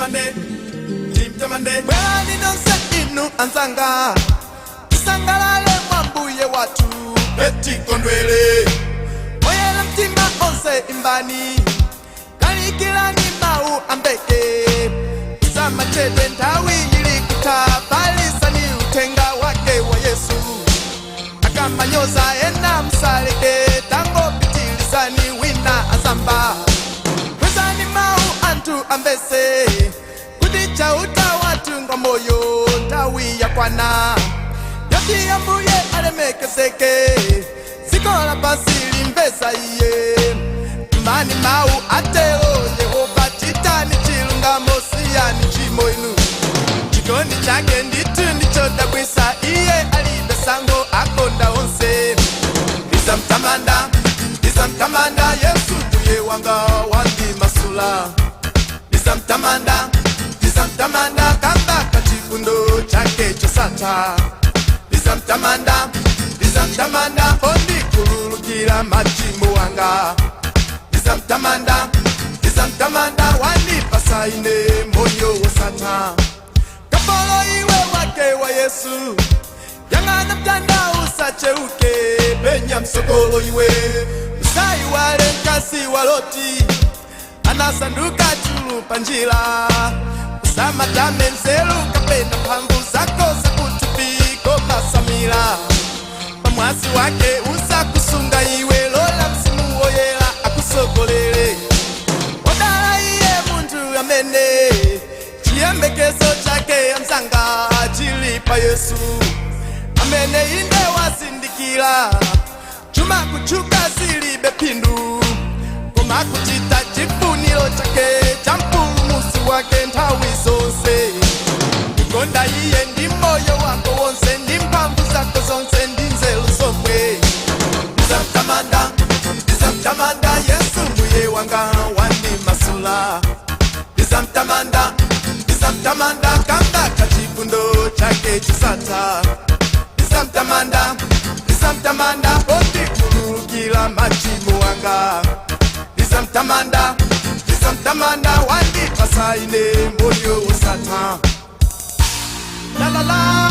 Timtamande, timtamande. Bwerani nonse inu anzanga, tisangalale mwa Mbuye wathu, etikondwele. Oyera mtima onse imbani, lalikirani mawu ambeke, samachedwe nthawi ili kutha, falisani uthenga wake wa Yesu. Akamanyoza ena msaleke, tangopitilizani wina azamba. Kwezani mawu anthu amvese, kuti Chauta wathu ngwa moyo. Nthawi yakwana yoti Ambuye alemekezeke, dziko lapansi limvesa iye. Imvani mawu, atero Yehova, chitani chilungamo, siyani tchimo inu. Chikondi chake ndithu ndichodabwisa, iye alibe tsankho, akonda onse. Ndizamtamanda, ndizamtamanda Yesu mbuye wanga wandimasula. Ndizamtamanda, ndizamtamanda kamba kachifundo chake chosatha. Ndizamtamanda, ndizamtamanda pondikhululukira machimo anga. Ndizamtamanda, ndizamtamanda wandipasa ine moyo wosatha. Kapolo iwe wake wa Yesu, yang'ana mtanda usacheuke, penya msogolo iwe. Usaiwale mkazi wa Loti anasanduka chulu panjira. Usamatame nzeru kapena mphamvu zako zakuthupi, koma tsamira pamwazi wake usakusunga iwe. Lola Mzimu Woyera akusogolere. Odala iye munthu amene chiyembekezo chake amzanga chili pa Yesu, amene inde wazindikira chuma kuchuka zilibe phindu, koma kuchita chifuniro chake cha Mpulumutsi wake nthawi zonse. Kukonda iye ndi moyo wako wonse, ndi mphamvu zako zonse, ndi nzeru zomwe. Ndizamtamanda, ndizamtamanda Yesu mbuye wanga wandimasula. Ndizamtamanda, ndizamtamanda kamba kachifundo chake chosatha. Ndizamtamanda, ndizamtamanda pondikhululukira machimo anga. Ndizamtamanda, ndizamtamanda wandipasa ine moyo wosatha. La la la.